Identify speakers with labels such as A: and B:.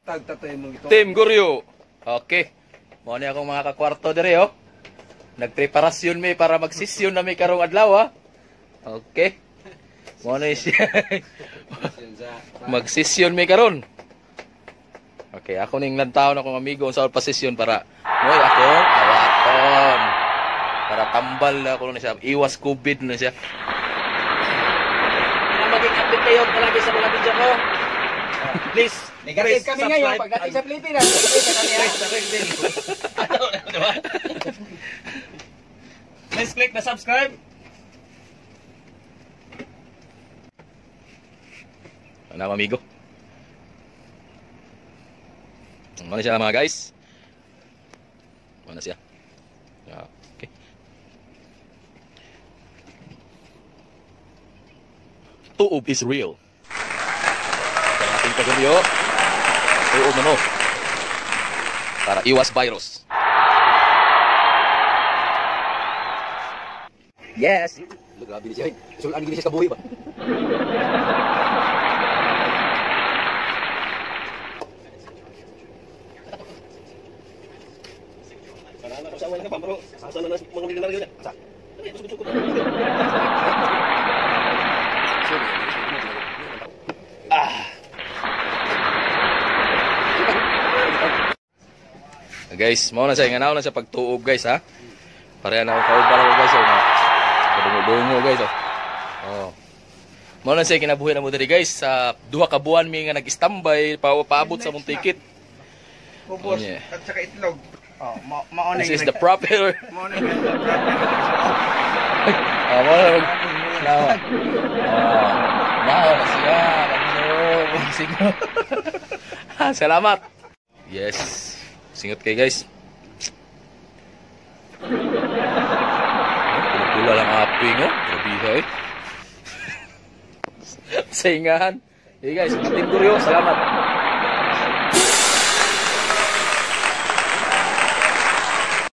A: Tagtatoy mo ito.
B: Team Guryo. Okay. Mao ni akong mga kakwarto dire oh. Nagpreparasyon mi para magsisyon na mi karong adlaw ah. Okay. Mao ni siya. Magsisyon mi karon. Okay, ako ning lantaw na akong amigo sa pasisyon para moy akong awaton. Para tambal na ako ni siya, iwas COVID na siya.
C: Para maging update kayo palagi sa mga video ko. Please.
D: Negative kami ngayon pagdating sa Pilipinas. Negative kami ha.
C: Please click the subscribe.
B: Ano amigo? Ano siya mga guys? Ano siya? Okay. Tuob is real. Sa ating kagulyo, tuob ano? Para iwas virus. Yes. Grabe siya. Sulan gini siya kabuhi ba? Guys, mao na siya nganaw na siya pagtuob guys ha. Pareha na ako kauban ako guys oh. Kadungo-dungo guys oh. Oh. Mao na siya kinabuhi na mo diri guys sa 2 ka buwan mi nga nag-standby paabot sa mong ticket.
A: Ubos at saka itlog. Oh, mao na.
B: This is the proper.
A: Mao na proper.
B: Ah, mao na. Mao. Mao na siya. Singot. Salamat. Yes. Singot kay guys. Pula lang aping oh. Grabe eh. Saingahan. Hey guys, Team Guryo, salamat.